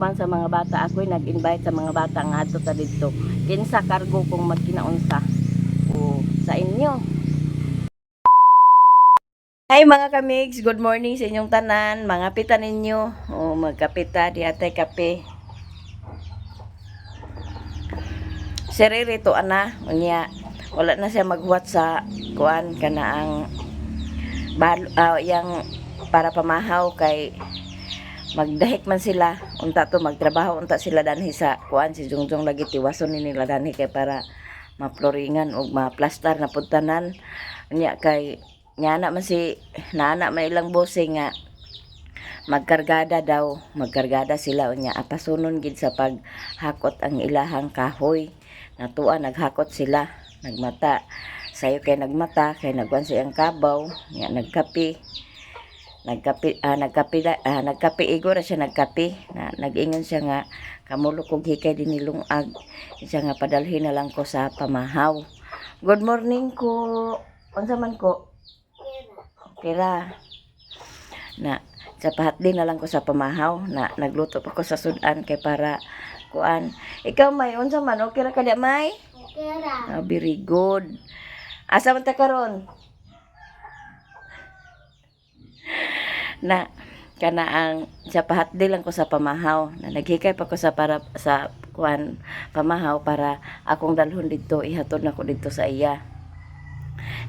Man sa mga bata, ako'y nag-invite sa mga bata nga adto ta didto. Kinsa kargo kung magkinaunsa o sa inyo. Hi, mga kamigs, good morning sa inyong tanan. Mga pita ninyo. O magkapita di atay kape. Si Riri to ana, unya wala na siya maghuwat sa kuan kana ang yang para pamahaw kay magdahik man sila unta to, magtrabaho unta sila danhi sa kuan. Si Jungjong lagi tiwason ni nila danhi kay para maploringan og maplastar na pud tanan. Unya kay nyana man si naana man ilang bossing nga magkargada daw, magkargada sila. Unya apasunon gid sa paghakot ang ilahang kahoy. Natua naghakot sila, nagmata sayo kay nagmata kay nagkuan sa iyang kabaw. Nya nagkape, nagkape, nagkape, igo ra siya nagkape na nag-ingon siya nga kamulo kog hikay din nilungag siya nga padalhin na lang ko sa pamahaw. Good morning ko. Unsa man ko kira na sa pahatdi na lang ko sa pamahaw na nagluto pa ko sa sudan kay para kuan. Ikaw, may unsa man, okay ra ka di, may? Okay ra. Ah, very good. Asa man ta karon? Na kana ang sa pahatdi lang ko sa pamahaw na naghikay pa ko sa para sa kuan pamahaw para akong dalhon didto, ihatod nako didto sa iya.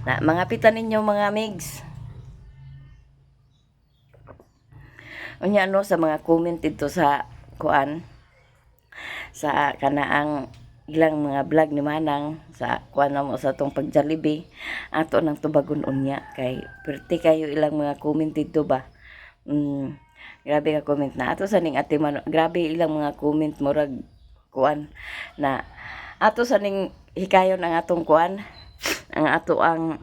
Na mga pita ninyo, mga migs. Unya no sa mga comment didto sa kuan sa kanaang ilang mga vlog ni Manang sa kuan na mo sa atong pag Jollibee, ato nang tubagon unya kay perti kayo ilang mga comment didto ba. Grabe ka comment na ato sa ning ate man, grabe ilang mga comment, murag kuan na ato sa ning hikayon ang atong kuan, ang ato ang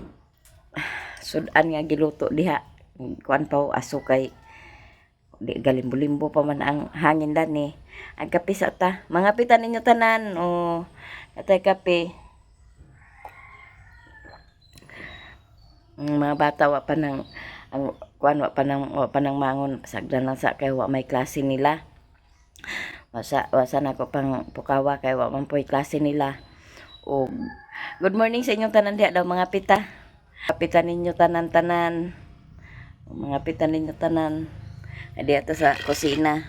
sudan nga giluto diha. Kuan pa aso kay di galimbo-limbo pa man ang hangin dani. Ang kape sa ta, mga pita ninyo tanan o atay kape. Ang mga bata wa pa nang ang kuan, wa pa nang mangon, sagdan lang sa kay wa may klase nila. Wasa wasa na ko pang pukawa kay wa man po'y klase nila. O good morning sa inyong tanan diha daw, mga pita. Pita ninyo tanan-tanan. Mga pita ninyo tanan. Adi ato sa kusina.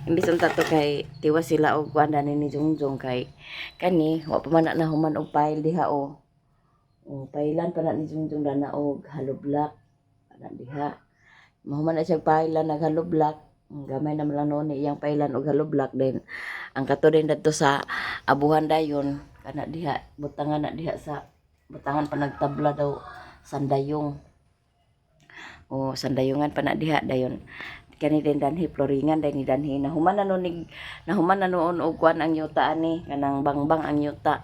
Imbis unta to kay tiwas sila og kuan dani ni Jungjong kay kani wa pa man na nahuman og file diha o. O pailan pa na ni Jungjong dana og hollow block ana diha. Mahuman na siya pailan nag hollow block. Gamay naman lang noon iyang pailan og hollow block din. Ang kato din dadto sa abuhan dayon kana diha, butangan na diha sa butangan pa nagtabla daw sandayong. O sandayungan pa na diha dayon kani din danhi floringan dahil ni danhi nahuman na noon nahuman na noon og kuan ang yuta ani kanang bangbang ang yuta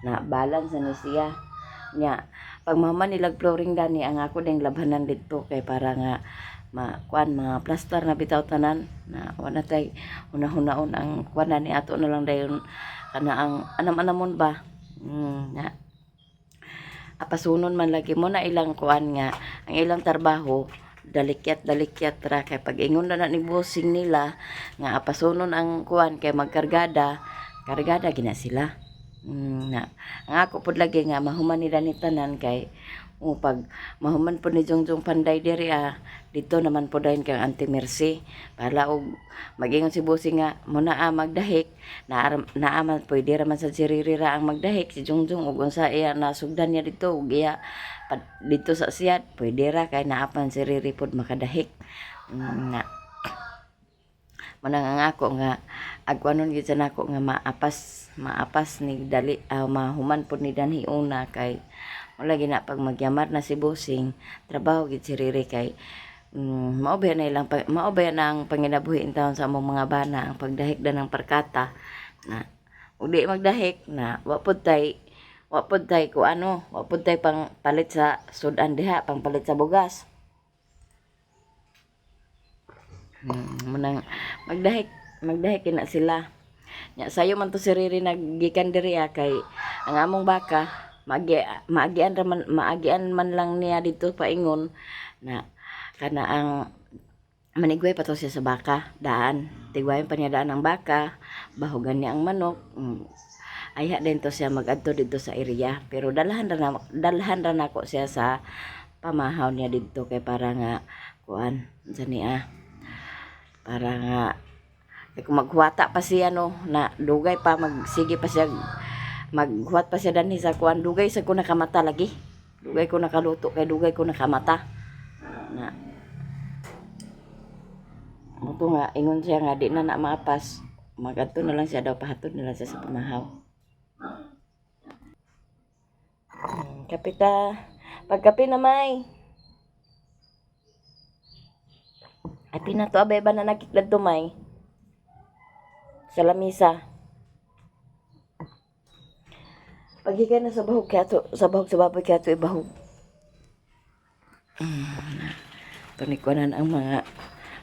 na balance na ni siya. Nya pag mahuman nilag flooring dani, ang ako ding labhanan didto kay para nga ma kuan, mga plaster na bitaw tanan na wala tay hunahunahon ang kuan na ni ato na lang dayon kana ang anam-anamon ba. Na apasunon man lagi mo na ilang kuan nga ang ilang trabaho dalikyat dalikyat ra kay pag ingon na na ni bossing nila nga apasunon ang kuan kay magkargada, kargada gina sila. Na ang ako pod lagi nga mahuman nila ni tanan kay o pag mahuman po ni Jungjong Panday diri, dito naman po dayon kang Auntie Mercy para og magingon si bossing nga muna magdahik na naa man pwede ra man sa si Riri ra ang magdahik, si Jungjong og unsa iya nasugdan niya dito ug iya dito sa siyad pwede ra kay naapan si Riri pod makadahik. Na manang ang ako nga agwanon gid sa nako nga maapas maapas ni dali, mahuman pod ni danhi una kay wala gina pag magyamar na si bossing, trabaho gid si Riri kay mao ba na ilang mao ba na ang panginabuhi in taon sa among mga bana, ang pagdahik da ng parkata na ug di magdahik na wa pud tay ku ano, wa pud tay pang palit sa sudan diha, pang palit sa bugas. Munang magdahik magdahik kina sila. Nya sayo man to si Riri naggikan diri kay ang among baka maagi maagian ra man, maagian man lang niya dito paingon na kana ang Manigway pa to siya sa baka, daan. Tigwayan pa niya daan ang baka, bahugan niya ang manok. Ayha din to siya magadto didto sa area, pero dalhan ra nako siya sa pamahaw niya didto kay para nga kuan unsa niya, para nga kay kung maghuwata pa siya, no, na dugay pa, magsige pa siya, maghuwat pa siya danhi sa kuan, dugay sa ko nakamata lagi, dugay ko nakaluto kay dugay ko nakamata na. Muto nga ingon siya nga di na na maapas, magadto na lang siya daw, pahatod na lang siya sa pamahaw. Kape ta. Pagkape na, may. Api na to, abay ba na nakiklad to, may? Sa lamisa. Pagigay na sa bahog kaya to, sa bahog sa baboy kaya to ibahog. Tunikuanan ang mga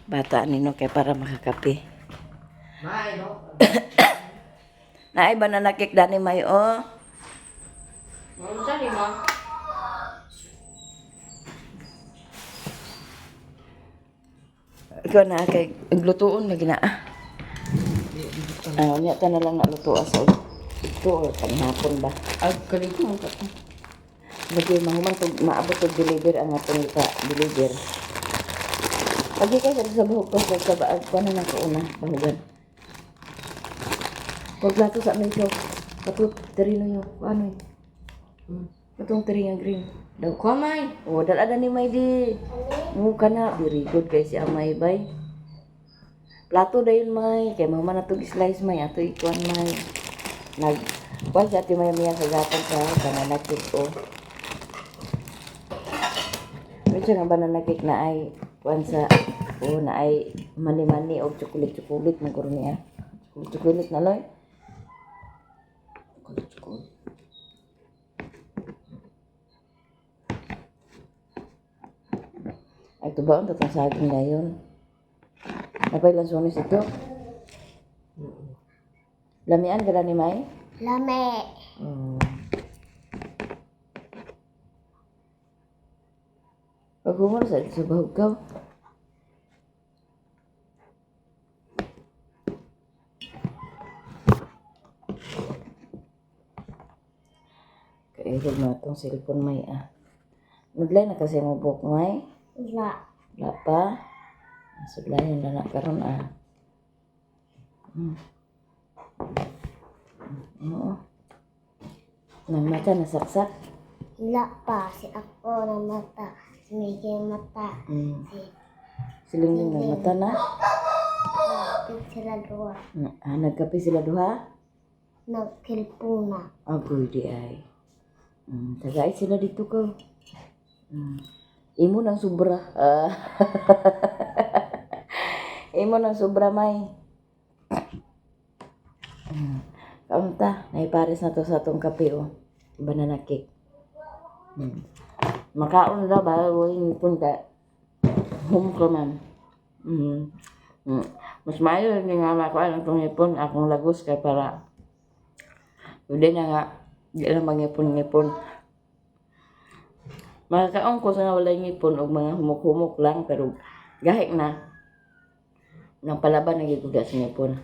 bata nino kay para makakape. May, no? Naay ba na nakikdani, may, oh? Ano sa lima? Ikaw na kay glutuon lagi na. Ah, unya ta na lang naluto sa ito or panghapon ba. Ag, kaliko mo ka. Lagi mahuman tog maabot og deliver ang atong ipa deliver. Pagi kay sa buhok ko sa baag ko na nakauna bahugan. Paglato sa amin ko, katut terino yo, ano eh. Katong teri nga green. Daw. Kuha, may. Oh, dala ni may di. Mo kana very good kay si amay bay. Plato dayon, may, kay mahuman na tog slice, may, ato ikuan, may. Nag kuan sa ati may miya sa gapon sa banana cake, oh. Medyo nga banana cake na ay kuan sa, oh, na ay mani-mani og chocolate-chocolate man karon niya. Chocolate na loy. Chocolate. Ay tubaon tatong saging dayon. Napay lansones ito. Lamian ka ni May? Lame. Oh. Pag sa bahog ka. Kairog na itong cellphone, may, ah. Nudlay na kasi mo book, may. Wala. Wala pa. Sudlayan na na karon, ah. Oo. Nang mata nasaksak. Wala pa. Si ako na mata. Si Miguel mata. Si Silingling ng mata na. Kapit sila dua. Ah, nagkape sila duha. Nagkilpuna. Agoy di ay. Tagay sila dito ko. Imo nang sobra. Ah. Imo nang sobra, may. Kaunta, naipares na to sa atong kape, oh. Banana cake. Makaon ra ba yung punta. Home ko man. Mas maayo rin nga makuha ang itong ngipon akong lagos kay para hindi na nga di na mangipon-ngipon. Makakaon ko sa nga walay ngipon og mga humok-humok lang, pero gahik na nang palaban nagiguda sa ngipon.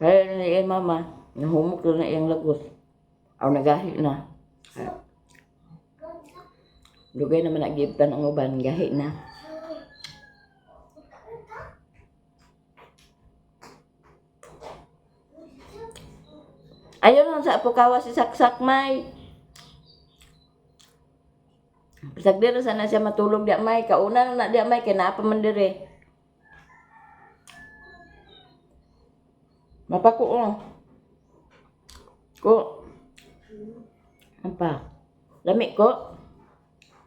Kaya na iyang mama, nahumok na iyang lagos. Aw nagahi na. Dugay naman nagibtan ang uban, gahi na. Ayun lang sa Pukawa si Saksak, may. Bisag diri sana siya matulog diya, may. Kauna na na diya, may, kay naa pa man diri. Mapako, oh. Ko. Apa? Lami ko.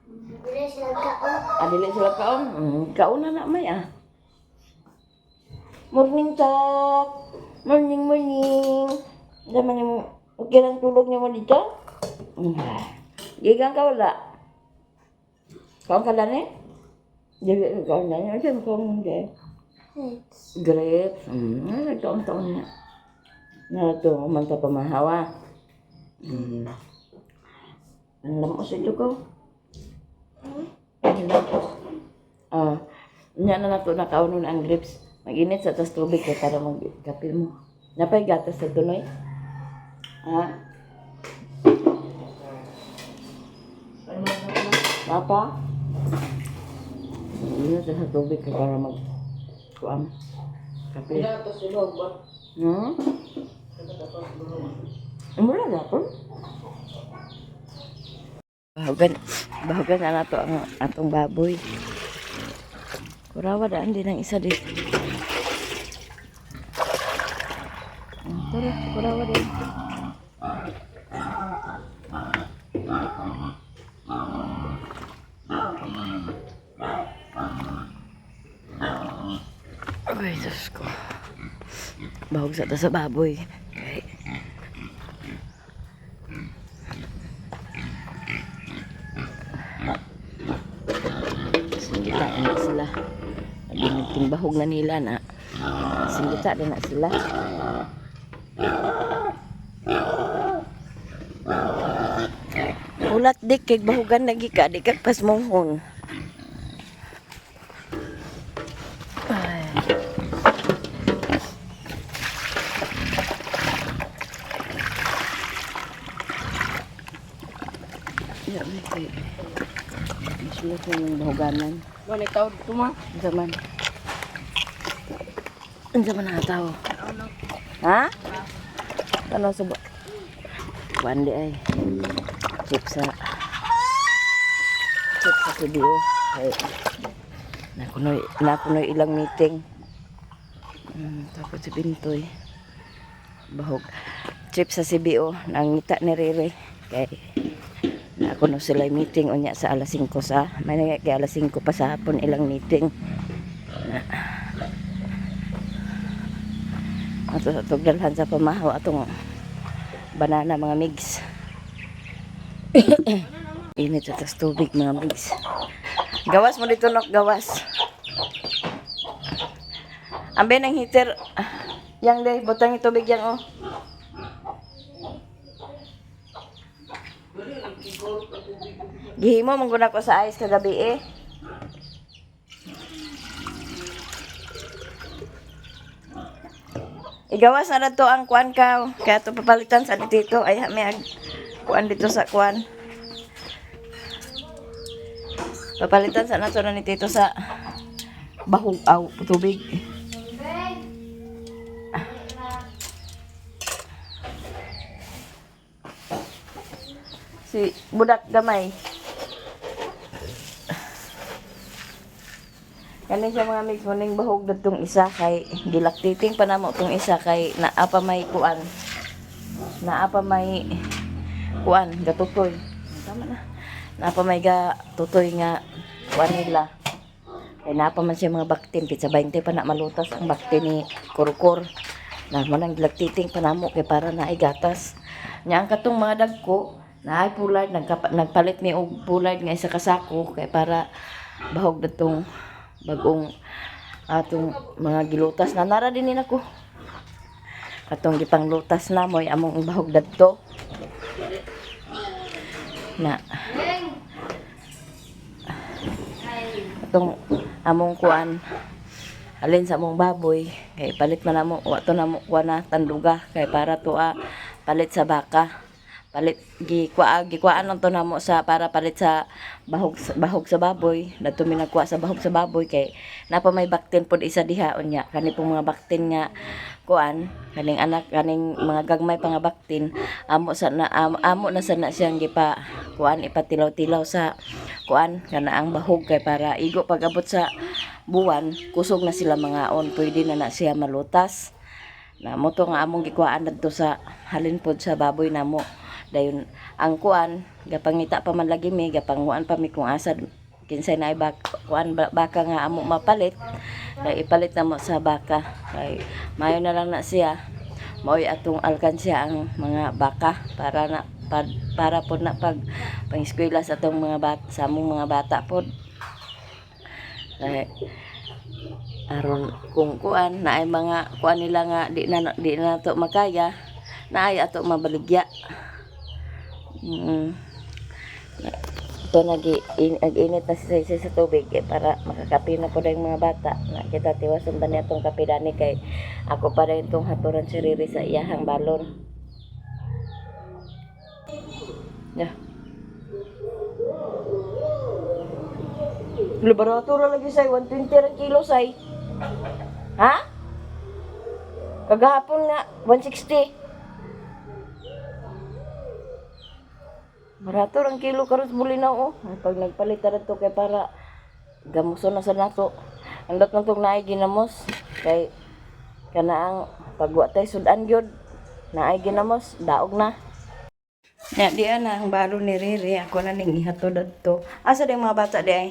Dili sila kaon. Ah, dili sila kaon. Kauna na, may, ah. Morning, Chak. Morning, morning. Dama niyo, okay lang tulog niyo mo dito? Gigang ka wala? Kaon ka lang eh? Dili ka kaon na niyo. Diyan kaon hindi. Six. Grapes. Taon-taon na. Na ito, umanta pa mahawa. Ang lamos ito ko. Ang lamos. Ah. Nya na nato nakaunon ang grapes. Mag-init sa tas tubig kay para magkape mo. Napay gatas sa tunoy? Ha? Papa? Init sa tubig kay para mag kuan. Kape. Wala to sulog ba? Hmm? Mura gapon. Bahugan, bahugan na nato ang atong baboy. Kurawa daan din ang isa dito. Tara, kurawa din. Ay, Diyos ko. Bahog sa ta sa baboy. Okay. Singgita na sila. Lagi nagtimbahog na nila na. Singgita din na sila. Ulat dik kay bahugan lagi ka di ka pasmonghon. Ay. Ya, may kay. Masulat na yung bahuganan. Wala tawag to ma. Unsa man? Unsa man ang tao? Ha? Ano sa ba? Kuan di ay. Chip sa Chip sa CBO. Ay. Nakunoy, nakunoy ilang meeting. Tapos si Bintoy. Bahog. Trip sa CBO. Nangita ni Rere. Kay nakuno sila meeting unya sa alas 5 sa may kay alas 5 pa sa hapon ilang meeting. Na. Ato sa tugdalhan sa pamahaw atong banana, mga migs. Init sa tas tubig, mga migs. Gawas mo dito nok, gawas. Ambe ng heater. Yang day, butang yung tubig yang oh. Gihimo mong guna ko sa ice kagabi eh. Igawas na to ang kuan ka. Kaya to papalitan sa dito. Ay may ag kuan dito sa kuan. Papalitan sa nato na ni Tito sa bahog aw tubig. Si budak gamay. Kani siya, mga mix, muning bahog datong isa kay gilaktiting pa namo tong isa kay naa pa may kuan. Naa pa may kuan gatutoy. Tama na. Naa pa may gatutoy nga kuan nila. Kay naa pa man siya mga baktin, pitsa 20 pa na malutas ang baktin ni Kurkur. Na mo nang gilaktiting pa namo kay para naay gatas. Nya ang katong mga dagko, naay pulad, nagpalit mi og pulad nga isa ka sako kay para bahog datong bagong atong mga gilutas na nara din nako. Katong gipanglutas na mo'y among bahog dadto. Na katong among kuan alin sa among baboy kay palit man namo, wa to namo kuan na tanduga kay para tuwa palit sa baka, palit gikuaan lang to namo sa para palit sa bahog sa baboy. Dadto mi nagkuha sa bahog sa baboy kay napa may baktin pod isa diha. Unya kani pong mga baktin nga kuan kaning anak kaning mga gagmay pa nga baktin, amo sa na amo na sa na siyang gipa kuan ipatilaw-tilaw sa kuan kana ang bahog kay para igo pag-abot sa buwan kusog na sila mangaon, pwede na na siya malutas na mo to nga among gikuhaan dadto sa halin pod sa baboy namo. Dayon ang kuan gapangita pa man lagi mi, gapanguan pa mi kung asa kinsay na bak kuan baka nga amo mapalit kay ipalit na mo sa baka kay mayo na lang na siya maoy atong alkansya ang mga baka para na para pod na pag pangeskwela sa atong mga bat sa among mga bata pod. Kay aron kung kuan naay mga kuan nila nga di na to makaya, naay ato mabaligya. Ito nag-init na si Saysay sa tubig eh, para makakape na po yung mga bata. Na kita tiwason ba niya itong kape dani kay ako pa rin itong haturan si Riri sa iyahang balon. Yeah. Barato ra lagi say, 120 ra kilo say. Ha? Kagahapon nga 160. Barato rang kilo karon sa Bulinaw oh. Ay, pag nagpalit ra to kay para gamuson na sa nato. Ang dot tong naay ginamos kay kanaang pagwa tay sudan gyud naay ginamos daog na. Ya, di na ang baro ni Riri. Ako na ning ihatod adto. Asa di ang mga bata di ay?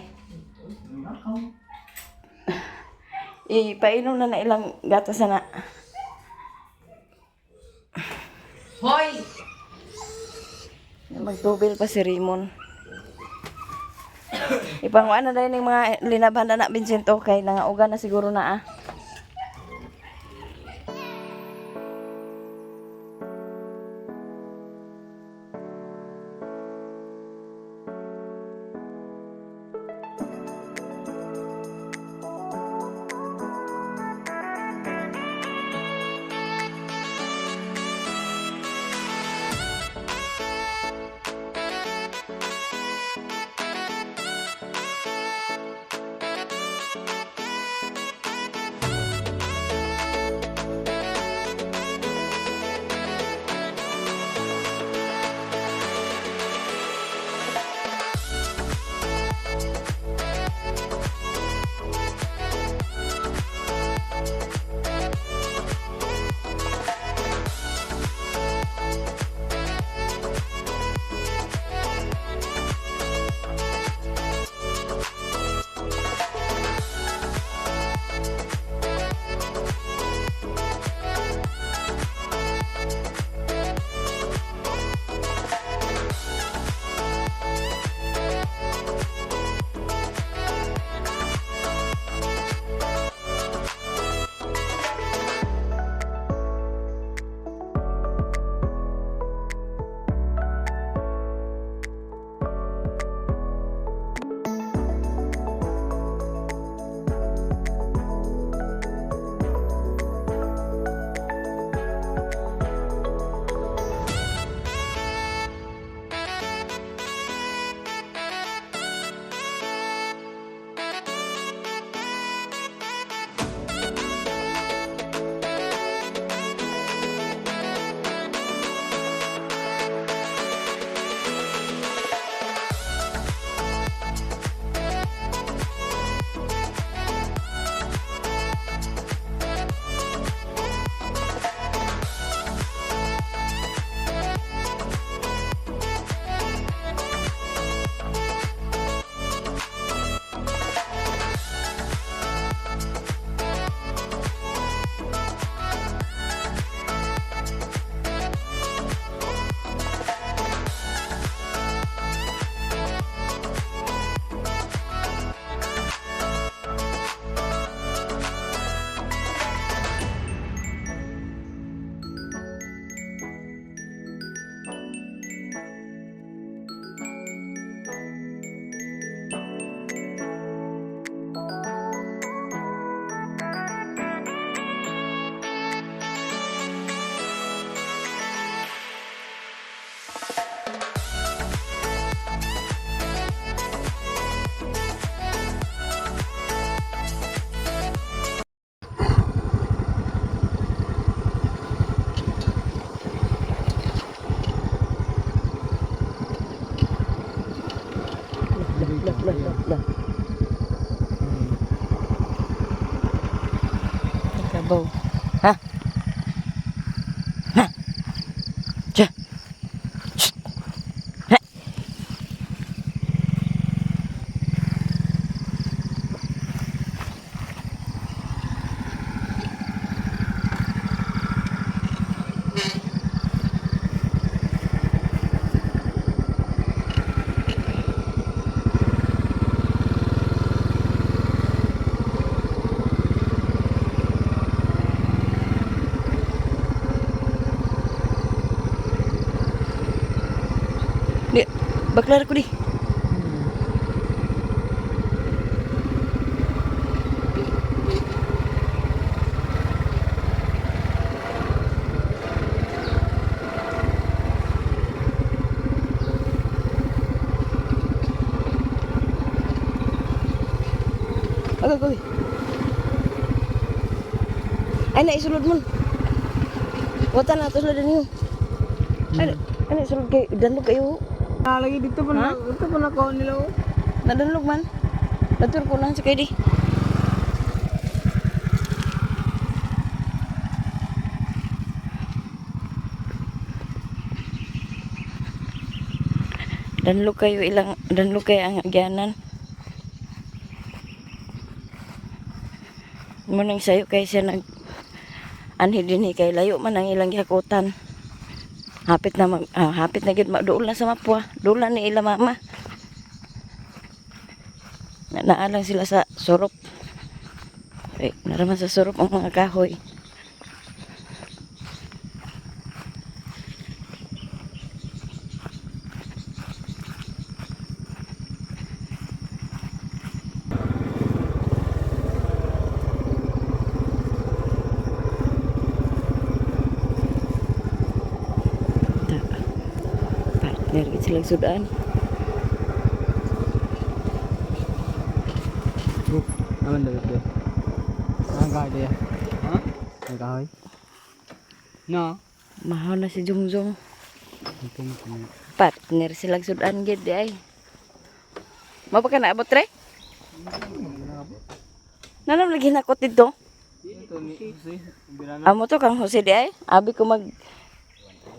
Ipainom na na ilang gatas na. Hoy! Magtubil pa si Raymond. Ipanguan na dahil yung mga linabhan na na Vincent okay. Nangauga na siguro na ah. Lah, lah, lah, lah. Nagkabaw. Ha? Ha? Tiya. Shh. Ha? Di, baklar ko di. Goy, goy. Ay, na, isulod mo. Wata na, ito sulod niyo. Ay, ay, na, isulod kayo. Danlog kayo. Ah, lagi dito pa na, dito pa na ko nila oh. Nadanlog man. Natur ko lang sa kayo di. Danlog kayo ilang, danlog kayo ang agyanan. Munang sayo kay siya nag anhi dinhi kay layo man ang ilang gihakutan. Hapit na mag hapit na gyud maduol na sa Mapua. Duol na ni ila mama. Naalang sila sa surop. Ay, naraman sa surop ang mga kahoy. Ta. Partner gid silang sudan. Aman dapat dia. Ang kahoy dia. Ha? Ang kahoy. No. Mahaw na si Jungjong. Ito mo kung Partner silang sudan gid di ay. Mao pa ka naabot tre? Nanam lagi nakot dito. Ito ni Jose. Birano. Amo to kang Jose di ay. Abi ko mag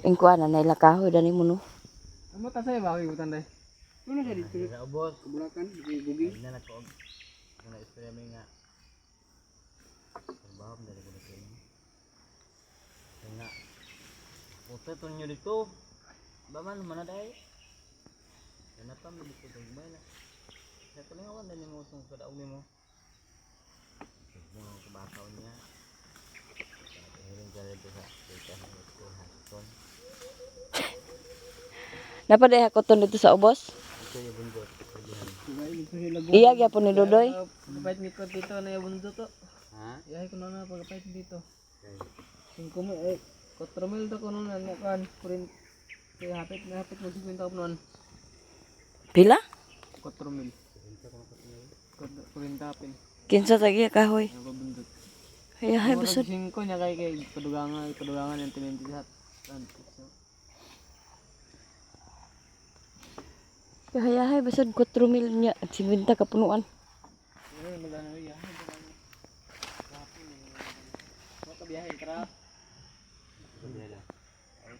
ingkuan na naila kahoy dani mo no. Amo ta sa ba ko tanday. Ano siya dito? Sa Kabulakan, gugi. Puta nyo dito. Ba man mana dai. Kenapa mi dito gumay na. Sa kalingawan dali mo usong sa daog nimo. Mo kabakaw niya. Hiling ka dito sa dito sa hakon. Napaday hakoton dito sa ubos. Ito yung bundok. Iya gyapon ni Dodoy. Pagpait mi ko dito na yung bundo to. Ha? Yahay ko na na pagpait dito. 5 mil eh 4 mil to kuno na kan. Kurin kaya hapit na hapit mo 50 ko noon. Pila? 4 mil. 40 apin. Kinsa tagi kahoy? Yung bundok. Ay ay Murag basod. 5 niya kay kay padugangan padugangan yung tinenti sa Ay ay basod 4 mil niya at 50 kapunuan. Ano magano ya? Mo ka biyahe tra.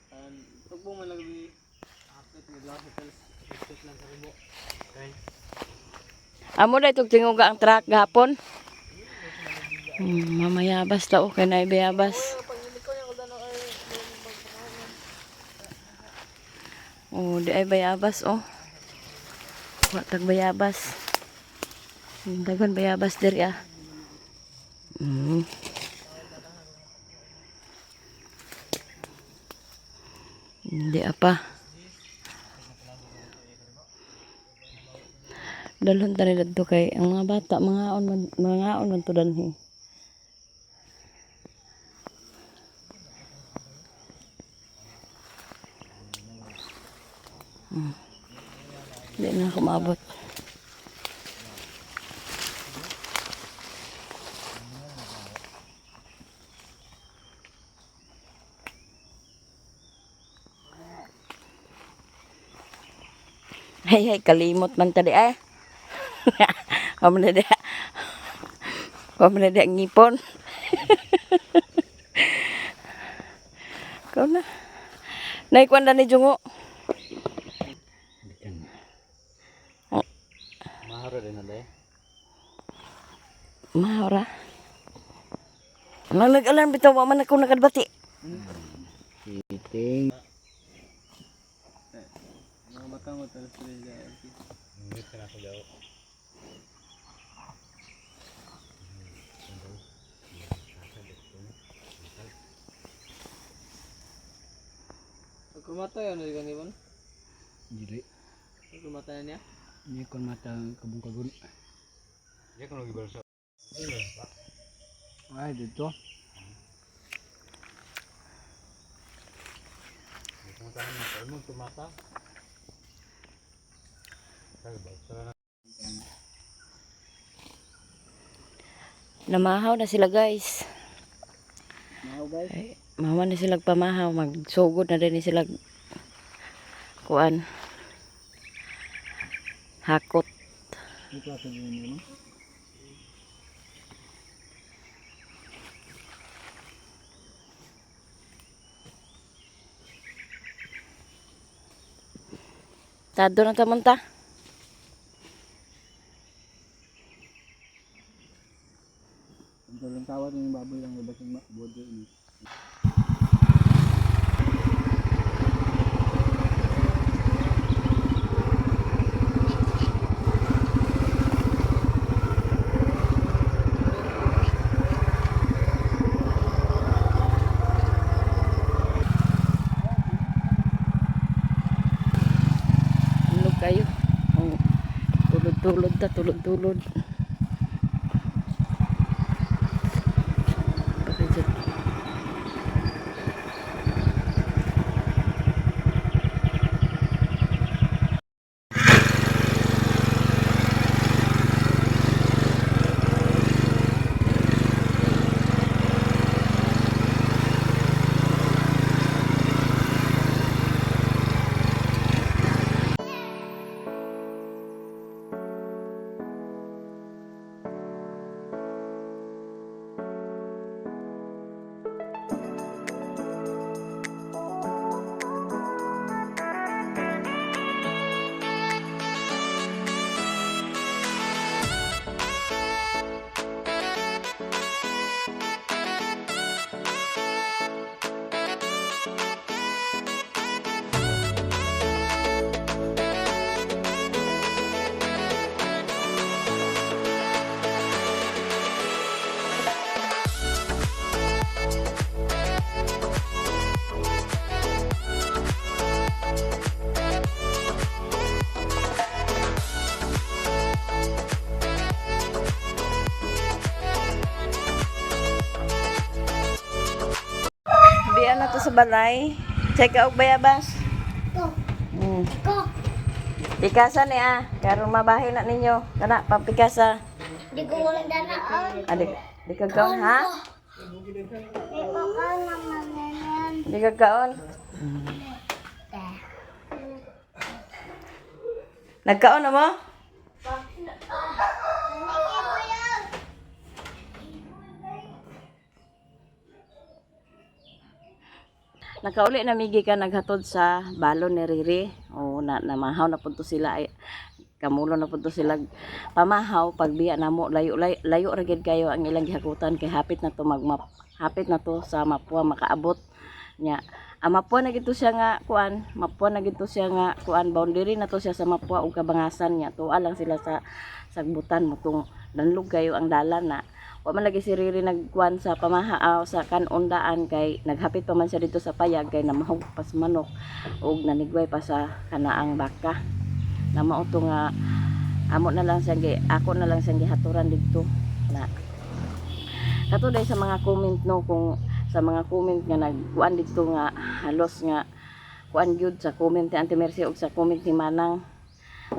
Tan tugbo man lang bi hapit mo lang hotel hotel lang sa kubo. Amo dai tug tinguga ang truck gahapon. Mamayabas ta okay na bayabas. Oh, di ay bayabas oh. Wa tag bayabas. Daghan bayabas diri ah. Hindi apa. Dalhon ta nila dito kay ang mga bata mga on man to danhi. Hindi na ako maabot. Ay, ay, kalimot man tadi ay. Wa man na diha. Wa man na diha ang ngipon. Ikaw na. Naikuan na ni Jungo. Maharo din na dai. Mahora. Nang nag-alarm bitaw wa man ako nakadbati. Kiting. Mga bata mo talas tres ya. Hindi ka na ko Pagkumata yun ano kan ibon? Dili. Pagkumata niya. Ni kon mata kabung kagun. Dia kon lagi balsa. Ay dito. Namahaw na sila, guys. Mahaw, guys. Ay, mahaw na sila pamahaw. Magsugod na din sila kuan. Hakot. May klase din yun, no? Tado na tamunta. Ang talang tawad yung baboy lang labas yung bode ni. Tulog kayo. Oh, tulod-tulod ta, tulod-tulod. Pakijat. Biya na to sa balay. Check out bayabas. Ko. Ko. Pikasa ni ah. Karon mabahin na ninyo. Kana pampikasa. Di ko wala danaon. Ah, di ka kaon ha? Di ko kaon naman nanan. Di ka kaon. Nagkaon na mo? Nakauli na migi ka naghatod sa balon ni Riri. O na namahaw na punto sila ay kamulo na punto sila pamahaw pagbiya namo layo layo, layo ra gid kayo ang ilang gihakutan kay hapit na to magmap hapit na to sa Mapua makaabot nya. Ang Mapua na gito siya nga kuan, Mapua na gito siya nga kuan, boundary na to siya sa Mapua ug Kabangasan nya. Tuwa lang sila sa sagbutan mo tung danlog kayo ang dalan na wa man lagi si Riri nagkuan sa pamaha sa kanundaan kay naghapit pa man siya dito sa payag kay namahog pa sa manok ug nanigway pa sa kanaang baka na mao to nga amo na lang siyang ako na lang siyang gihaturan didto na kato sa mga comment no, kung sa mga comment nga nagkuan didto nga halos nga kuan gyud sa comment ni Auntie Mercy ug sa comment ni Manang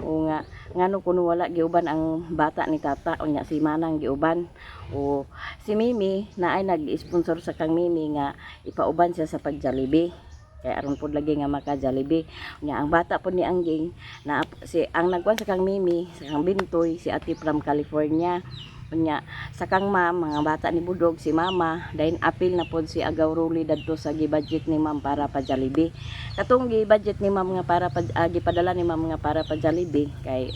o nga ngano kuno wala giuban ang bata ni tata unya si Manang giuban o si Mimi na ay nag-sponsor sa kang Mimi nga ipauban siya sa pag-Jollibee kay aron pod lagi nga maka Jollibee nya ang bata pod ni Angging na si ang nagkuan sa kang Mimi sa kang Bintoy si Ate from California unya sa kang ma'am mga bata ni Budog si Mama dayon apil na pod si Agaw Ruli dadto sa gi-budget ni ma'am para pa Jollibee. Katong gi-budget ni ma'am nga para pa gipadala ni ma'am nga para pa Jollibee kay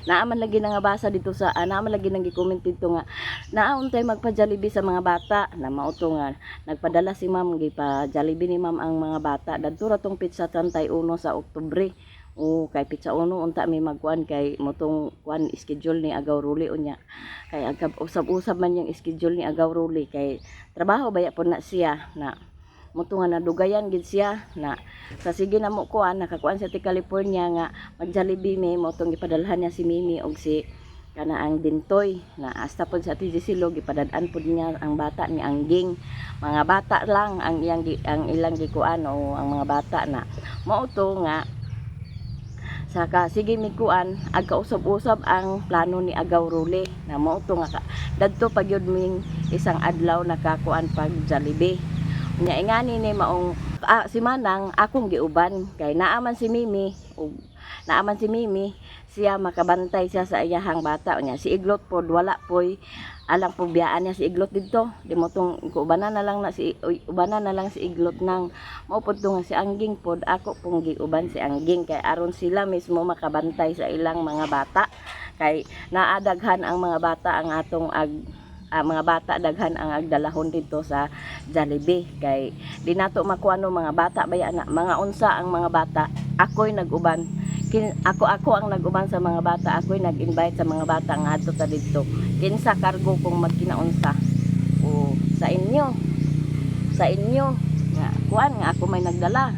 naaman lagi na nga basa dito sa naaman lagi nang gi-comment dito nga naauntay magpa-Jollibee sa mga bata na mao to nga nagpadala si ma'am gipa Jollibee ni ma'am ang mga bata dadto ra tong pizza tantay uno sa Oktubre o kay pizza uno unta may magkuan kay motong kuan schedule ni Agaw Ruli unya kay agkab usab-usab man yung schedule ni Agaw Ruli kay trabaho baya po na siya na moto nga nadugayan gid siya na sa sige na mo kuan nakakuan sa ti California nga mag Jollibee mi mo tong gipadalhan niya si Mimi og si kana ang Dintoy na hasta pod sa Ate Gisilo gipadad-an pod niya ang bata ni Angging. Mga bata lang ang iyang ang ilang gikuan o ang mga bata na mao to nga Saka sige mi kuan ag kausab-usab ang plano ni Agaw Rule na mao to nga ka, dadto pa gyud ming isang adlaw nakakuan pag Jollibee. Nya ingani ni maong si Manang akong giuban kay naaman si Mimi ug naaman si Mimi, siya makabantay siya sa iyahang bata. Nya si Iglot pod wala poy alang pubiyaan niya si Iglot didto, di mo tong ubanan na lang na si uy, ubanan na lang si Iglot nang mao pod to nga si Angging pod ako pong giuban si Angging kay aron sila mismo makabantay sa ilang mga bata kay naadaghan ang mga bata ang atong ag mga bata daghan ang agdalahon dito sa Jollibee kay di nato makuha no mga bata baya na mga unsa ang mga bata. Ako'y nag-uban ako ako ang nag-uban sa mga bata, ako'y nag-invite sa mga bata nga adto ta didto. Kinsa kargo kung magkinaunsa o sa inyo nga kuan nga ako may nagdala.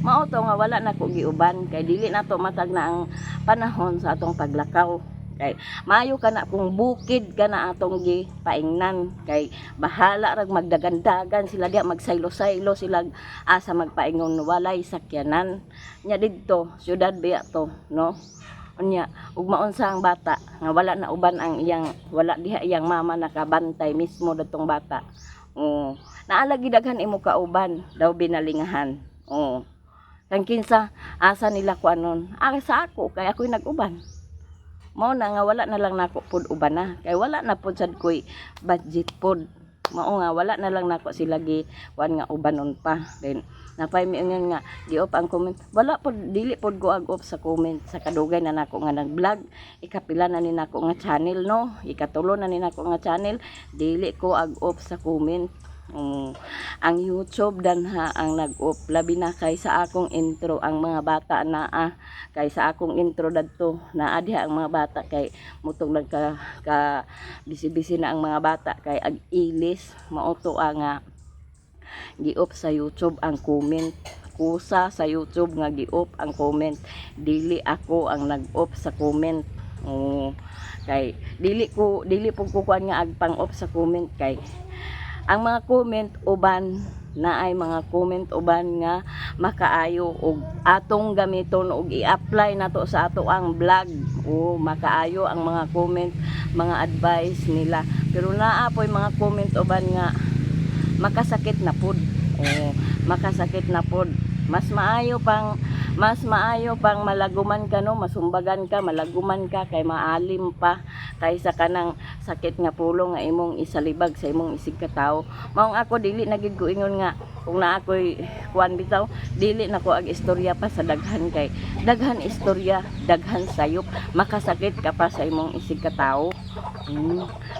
Mao to nga wala na ko giuban kay dili na to matag na ang panahon sa atong paglakaw kay maayo ka na kung bukid ka na atong gipaingnan kay bahala rag magdagandagan sila diya, magsaylo-saylo sila asa magpaingon, walay sakyanan. Nya didto syudad biya to, no? Unya ug maunsa ang bata nga wala na uban ang iyang, wala diha iyang mama nakabantay mismo datong bata. Oo, naalagi daghan imo kauban daw binalingahan. Oo, kang kinsa asa nila kuanon sa ako kay ako'y nag-uban. Mao na nga wala na lang nako pod uban na kay wala na pod sad ko'y budget pod. Mao nga wala na lang nako sila gi kuan nga ubanon pa. Then napay miingon nga gi-off ang comment. Wala pod, dili pod ko ag off sa comment sa kadugay na nako nga nag-vlog. Ikapila na ni nako nga channel, no? Ikatulo na ni nako nga channel, dili ko ag off sa comment. Ang YouTube danha ang nag-off, labi na kay sa akong intro ang mga bata na kay sa akong intro dadto naa diha ang mga bata kay mutong nagka ka busy-busy na ang mga bata kay ag ilis. Mao to ang nga gi-off sa YouTube ang comment. Kusa sa YouTube nga gi-off ang comment, dili ako ang nag-off sa comment. Oo. Kay dili pud ko kuan nga ag pang-off sa comment kay ang mga comment uban na ay mga comment uban nga makaayo og atong gamiton og i-apply nato sa ato ang vlog o makaayo ang mga comment, mga advice nila. Pero naa poy mga comment uban nga makasakit na pud o makasakit na pud. Mas maayo pang malaguman ka, no? Masumbagan ka, malaguman ka kay maalim pa kaysa kanang sakit nga pulong nga imong isalibag sa imong isig katawo. Maong ako dili na gid ko ingon nga kung naa ko'y kuan bitaw, dili na ko ag istorya pa sa daghan kay daghan istorya, daghan sayop, makasakit ka pa sa imong isig katawo.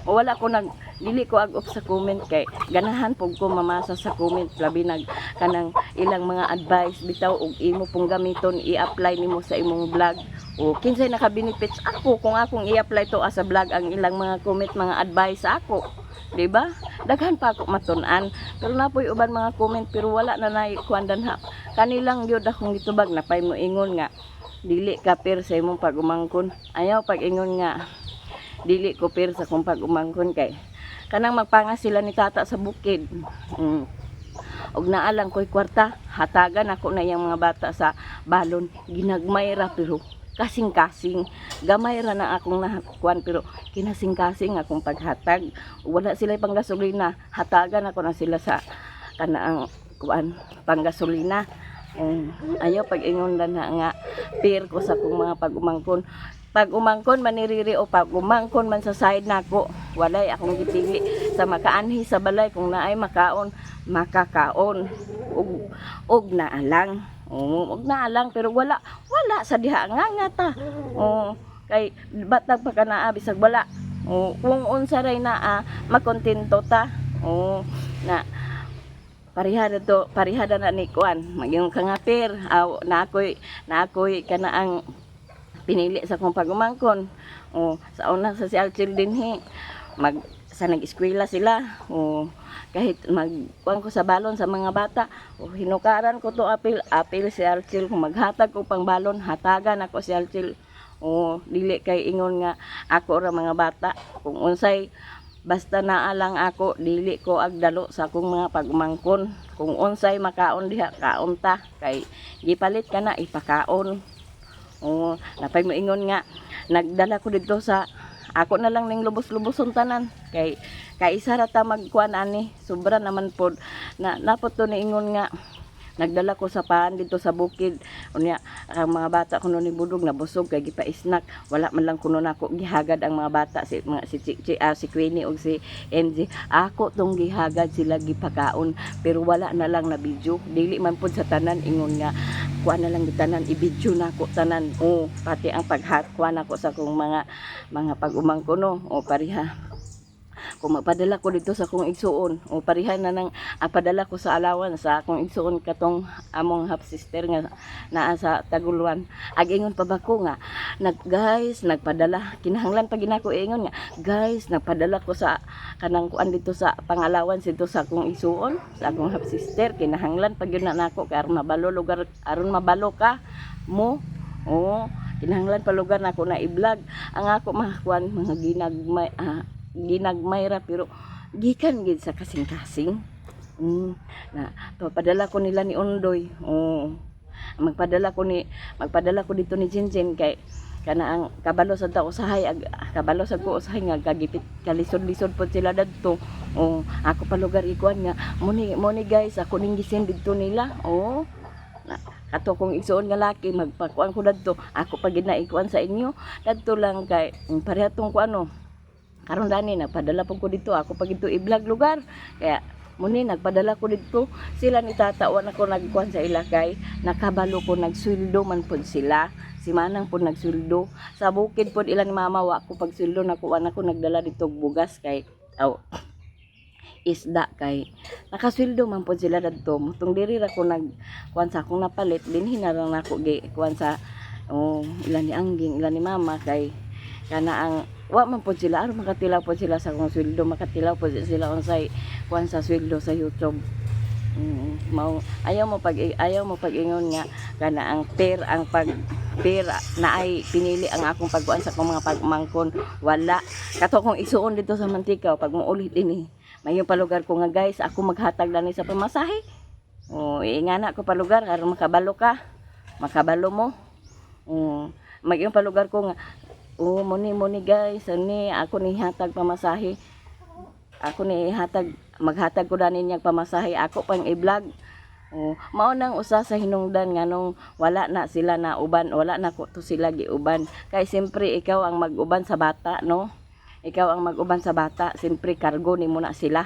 O wala ko nag dili ko ag off sa comment kay ganahan pug ko mamasa sa comment, labi nag kanang ilang mga advice bitaw og imo pong gamiton, i-apply nimo sa imong vlog o kinsay naka-benefits? Ako, kung akong i-apply to sa vlog ang ilang mga comment, mga advice sa ako, di ba daghan pa ako matun-an? Pero napoy uban mga comment pero wala na nay kuan danha, kanilang gyud akong gitubag. Napay mo ingon nga dili ka fair sa imong pag-umangkon. Ayaw pag-ingon nga dili ko fair sa akong pag-umangkon kay kanang magpanga sila ni tata sa bukid. Og naa lang ko'y kwarta, hatagan ako na iyang mga bata sa balon. Ginagmay ra pero kasing-kasing. Gamay ra na akong nakuan pero kinasing-kasing akong paghatag. Wala sila panggasolina, hatagan ako na sila sa kanaang kuan panggasolina. Ayaw pag-ingon na nga fair ko sa akong mga pag-umangkon. Pag umangkon man ni Riri o pag umangkon man sa side nako, walay akong gipili sa makaanhi sa balay. Kung naay makaon, makakaon ug og naalang. Oo, og naalang pero wala wala sa diha nga nga ta. Oo, kay batag pa ka naa bisag wala. Oo, kung unsa ray naa, makontento ta. Oo, na parihada to, parihada na ni kuan magyong ka nga fair aw na ako'y kanaang pinili sa akong pag-umangkon. O sa una sa si Alchil dinhi mag sa nag-eskwela sila o kahit magkuan ko sa balon sa mga bata o hinukaran ko to, apil apil si Alchil. Kung maghatag ko pang balon, hatagan ako si Alchil. O dili kay ingon nga ako ra mga bata. Kung unsay basta naa lang ako, dili ko agdalo sa akong mga pag-umangkon. Kung unsay makaon diha, kaon ta kay gipalit ka na ipakaon. Oo, napay moingon nga nagdala ko didto sa ako na lang ning lubos-luboson tanan kay kaisa ra ta magkuan ani, sobra naman pod na napot to niingon nga nagdala ko sa paan dito sa bukid. Unya ang mga bata kuno ni budog nabusog kay gipa-snack, wala man lang kuno nako gihagad ang mga bata, si mga si si, si Queenie og si MJ. Ako tong gihagad sila, gipakaon, pero wala na lang na video. Dili man pud sa tanan ingon nga kuan na lang gitanan i-video nako tanan o pati ang paghat kuan nako sa kong mga pag-umangko, no. O pareha kung magpadala ko dito sa akong igsuon o pareha na nang padala ko sa alawan sa akong igsuon, katong among half sister nga naa sa Taguluan. Ag ingon pa ba ko nga nag, guys, nagpadala, kinahanglan pa ginako ingon nga, guys, nagpadala ko sa kanang kuan dito sa pangalawan dito sa akong igsuon, sa akong half sister. Kinahanglan pa gyud na nako kay aron mabalo lugar, aron mabalo ka mo. Oo, kinahanglan pa lugar nako na i-vlog ang ako mga kuan, mga ginagmay, ginagmay ra pero gikan gid sa kasing-kasing. Na papadala ko nila ni Ondoy. Oo. Magpadala ko dito ni Jinjin kay kana ang kabalo sa ta usahay ag kabalo sa ko usahay nga kagipit kalisod-lisod pod sila dadto. Oh, ako pa lugar ikuan nga muni guys, ako ning gisend didto nila. Oh, na, kato kong igsuon nga laki magpakuan ko dadto, ako pa gid na ikuan sa inyo dadto lang kay pareha tong kuano karon. Dani nagpadala pud ko dito, ako pa gid to i-vlog lugar kaya muni nagpadala ko dito sila ni tata. Wa na ko nagkuan sa ila kay nakabalo ko nagsweldo man pud sila. Si manang pud nagsweldo sa bukid pud ilan mama. Wa ko pagsweldo, nakuha na ko nagdala dito og bugas kay aw isda kay nakasweldo man pud sila dadto. Mutong diri ra ko nag kuan sa akong napalit, dinhi na lang nako gi kuan sa, oh, ilan ni Angging, ilan ni mama, kay kana ang wa man pud sila aron makatilaw pud sila sa akong sweldo, makatilaw pud sila unsay kuan sa sweldo sa YouTube. Mao ayaw mo pag-ingon nga kana ang pair ang pag pair na ay pinili ang akong pagkuan sa akong mga pagmangkon. Wala kato akong isuon dito sa Mantika pag muulit dinhi, mayon palugar ko nga, guys, ako maghatag lani sa pamasahe. Oh, ingana ko palugar aron makabalo ka, makabalo mo. Oh, mag-yung palugar ko nga, oh, muni muni guys, ani ako ni hatag pamasahe, ako ni hatag, maghatag ko dani niyang pamasahe, ako pang i-vlog. Oh, mao nang usa sa hinungdan nganong wala na sila na uban, wala na ko to sila giuban. Kay siyempre ikaw ang mag-uban sa bata, no? Ikaw ang mag-uban sa bata, siyempre kargo nimo na sila.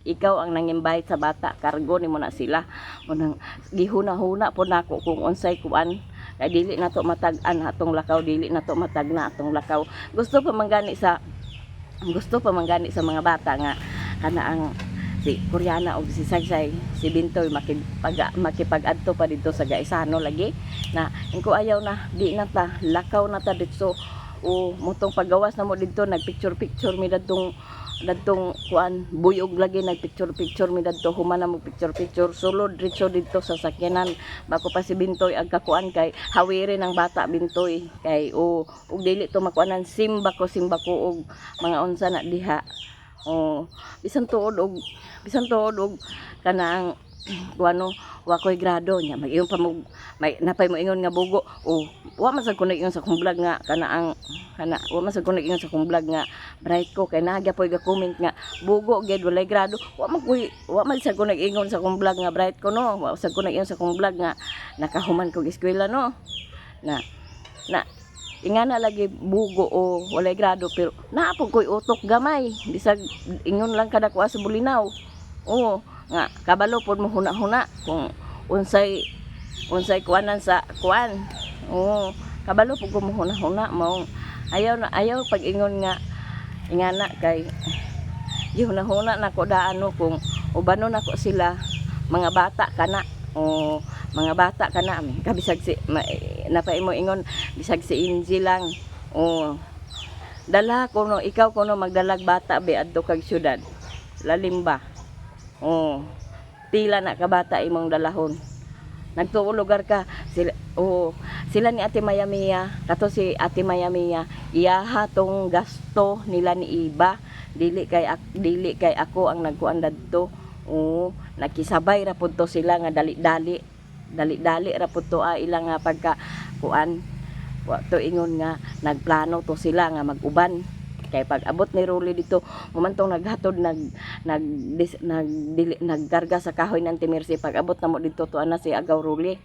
Ikaw ang nang-invite sa bata, kargo nimo na sila. Munang gihuna-huna po nako kung unsay kuan kay dili na to matag-an atong lakaw, dili na to matag na atong lakaw. Gusto pa man gani sa mga bata nga kana ang si Koreana og si Saysay, si Bintoy makipag-adto pa dito sa Gaisano lagi na ingko, ayaw na, di na ta lakaw na ta dito. O mutong paggawas na mo didto, nagpicture picture mi dadtong dadtong kuan buyog lagi, nagpicture picture mi dadto. Human na mo picture picture, sulod diretso didto sa sakyanan. Bako pa si Bintoy ang kakuan kay hawirin ang bata Bintoy kay o ug dili to makuanan, simba ko og mga unsa na diha. O bisan tuod og kanang kuano, wa ko'y grado nya, mag-ingon pa mo, may napay mo ingon nga bugo. O wa man sad ko nag-ingon sa akong vlog nga kana ang kana, wa man sad ko nag-ingon sa akong vlog nga bright ko kay naa poy ga comment nga bugo gyud, walay grado. Wa man sad ko nag-ingon sa akong vlog nga bright ko, no. Wa sad ko nag-ingon sa akong vlog nga nakahuman kog eskwela, no. Na na ingana lagi bugo o walay grado, pero naa pud ko'y utok gamay, bisag ingon lang kada kuha sa Bulinaw. Oo nga kabalo pod mo huna-huna kung unsay unsay kuanan sa kuan. Oo, kabalo pud ko mo huna-huna. Mao ayaw na ayaw pag ingon nga ingana kay gihuna-huna nako daan, no, kung ubano nako sila mga bata kana o mga bata kana kabisag si ma, napaimo ingon bisag si Inji lang o dala kuno, ikaw kuno magdalag bata be adto kag syudad, lalim ba? O pila na ka bata imong dalahon? Nagtuo lugar ka sila. Oo, sila ni Ate Maya Mia, kato si Ate Maya Mia, iyaha tong gasto nila ni Iba, dili kay ako ang nagkuan dadto. Oo, nakisabay ra pud to sila nga dali-dali, dali-dali ra pud to ilang nga pagka kuan. Wa to ingon nga nagplano to sila nga mag-uban kay pag abot ni Rolly dito, humantong naghatod, nag nag dis, nag dili, nagkarga sa kahoy ng Timirsi, pag abot na mo dito to ana si Agaw Rolly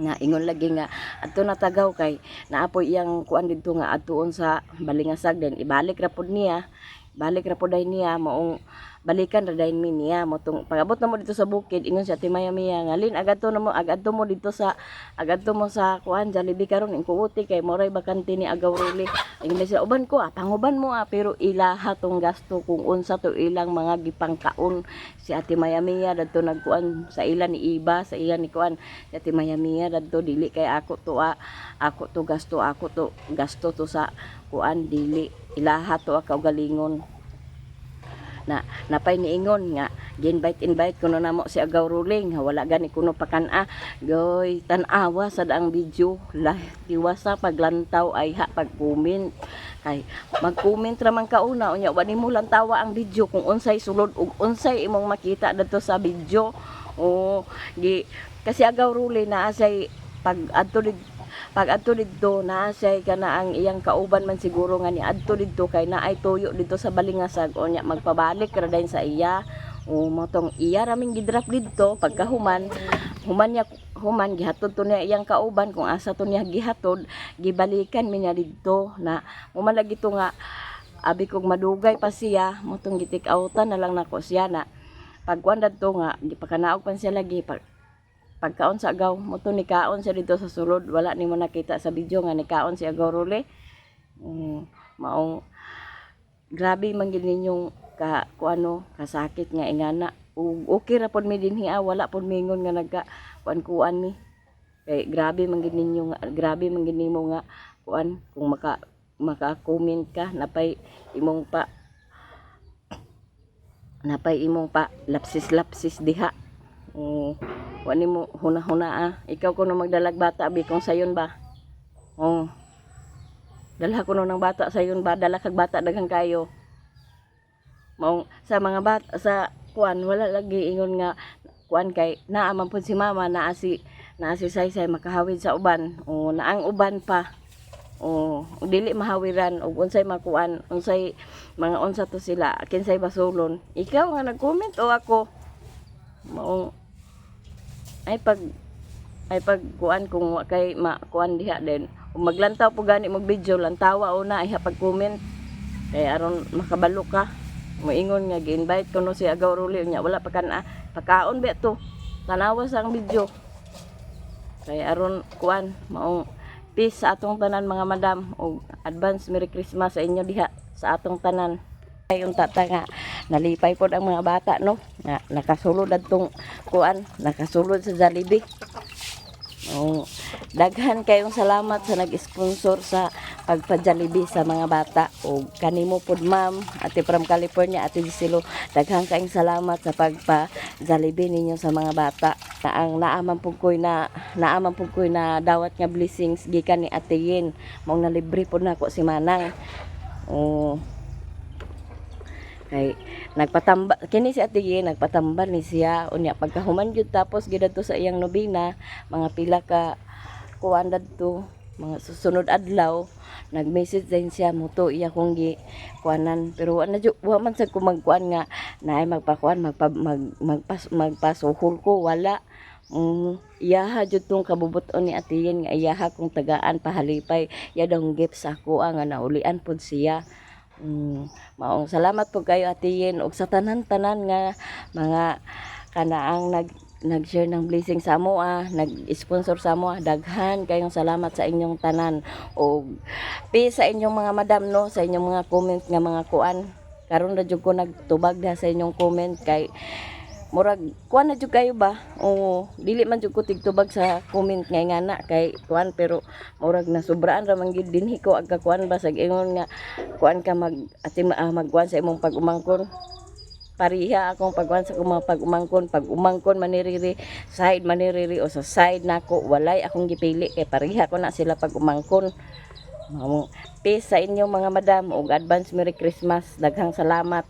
nga ingon lagi nga adto na tagaw kay naapoy iyang kuan didto nga adtuon sa Balingasag, then ibalik ra pud niya, balik ra pud dayon niya, maong balikan ra dayon mi niya. Mo tong pag-abot na mo dito sa bukid, ingon siya Ate Maya Mia nga, "Lin, agadto na mo, agadto mo dito sa, agadto mo sa kuan Jollibee karon ingkuuti kay moray bakante ni Agaw Rolly." Ingon siya, "Uban ko ah, panguban mo ah." Pero ilaha tong gasto kung unsa to ilang mga gipangkaon. Si Ate Maya Mia dadto nagkuan sa ila ni Iba, sa iya ni kuan si Ate Maya Mia dadto, dili kay ako to ah, ako to gasto, ako to gasto to sa kuan, dili ilaha to ah, kaugalingon na napay niingon nga gi-invite invite kuno namo si Agaw Ruling, wala gani kuno pakan-a. Goy, tan-awa sad ang video lah, tiwasa paglantaw ay ha pag-comment kay mag-comment ra man kauna, unya wa nimo lantawa ang video kung unsay sulod ug unsay imong makita dadto sa video. O gi kasi Agaw Ruli naa say pag adto didto, naa siya'y kana ang iyang kauban man siguro nga ni adto didto kay naay tuyo didto sa Balingasag, unya magpabalik ra dayon sa iya. O mo tong iya raming gidrop didto, pagkahuman human niya, human gihatod to niya iyang kauban kung asa to niya gihatod, gibalikan mi niya didto na mo man lagi to nga abi kog madugay pa siya, mo tong gitik-outan na lang nako siya na pagkuan dadto nga gipakanaog pa siya lagi pag pagkaon sa agaw mo to, nikaon siya dito sa sulod. Wala nimo nakita sa video nga nikaon si Agaw Rule. Maong grabe man gid ninyong ka kuano kasakit nga ingana. Ug okay ra pod mi dinhi ah, wala pod mingon nga nagka kuan kuan mi kay grabe man gid ninyo nga, grabe man gid nimo nga kuan kung maka maka-comment ka, napay imong pa lapsis lapsis diha. Oh, wa nimo huna-huna ah. Ikaw kuno magdalag bata bi kung sayon ba. Oh. Dalha kuno ng bata sayon ba, dala kag bata daghan kayo. Maong sa mga bata sa kuan wala lagi ingon nga kuan kay naa man pud si mama, naa si Saysay makahawid sa uban. O naang uban pa. O dili mahawiran og unsay makuan, unsay mga unsa to sila, kinsay basulon. Ikaw nga nag-comment o ako? Maong ay pag kuan kung wa kay makuan diha din. Kung maglantaw po gani mo video, lantawa una ay pag comment kay aron makabalo ka. Moingon nga gi-invite kuno si Agaw Ruli, nya wala pa kan pakaon ba to. Tanawa sa ang video kay aron kuan. Maong peace sa atong tanan, mga madam, ug advance Merry Christmas sa inyo diha sa atong tanan. Ay unta ta nga nalipay pod ang mga bata, no, nga nakasulod adtong kuan, nakasulod sa Jollibee. Oh, daghan kayong salamat sa nag-sponsor sa pagpa-Jollibee sa mga bata. O kanimo pod, ma'am, Ate from California, Ate Giselo, daghan kayong salamat sa pagpa-Jollibee ninyo sa mga bata. Na ang naaman pud ko'y na dawat nga blessings gikan ni Ate Yin. Maong nalibre pod nako si Manang. Oh, kay nagpatamba kini si Ate Yin, nagpatambal ni siya unya pagkahuman gyud tapos gyud adto sa iyang nobina, mga pila ka kuan dadto, mga susunod adlaw nag-message din siya mo to iya kong gi kuanan, pero wa na wa man sad ko magkuan nga naay magpakuan magpa, mag, magpas, magpasuhol ko, wala. Iyaha jud tong kabubuton ni Ate Yin nga iyaha kong tagaan pahalipay ya dong gift sa ako ah, nga naulian pod siya. Maong salamat po kayo, Ate Yin, ug sa tanan-tanan nga mga kanaang nag-share ng blessing sa amo ah, nag-sponsor sa amo ah. Daghan kayong salamat sa inyong tanan ug peace sa inyong mga madam, no, sa inyong mga comment nga mga kuan. Karon ra jud ko nagtubag diha sa inyong comment kay murag kuan na jud kayo ba. Oo, dili man jud ko tigtubag sa comment nga ngana kay kuan, pero murag nasubraan ra man gid dinhi ko agka kuan ba sa ingon nga kuan ka mag ati magkuan sa imong pag-umangkon. Pariha akong pagkuan sa akong mga pag-umangkon, pag-umangkon maniriri side maniriri o sa side nako, walay akong gipili kay pareha ko na sila pag-umangkon. Mao, peace sa inyo, mga madam, ug advance Merry Christmas. Daghang salamat.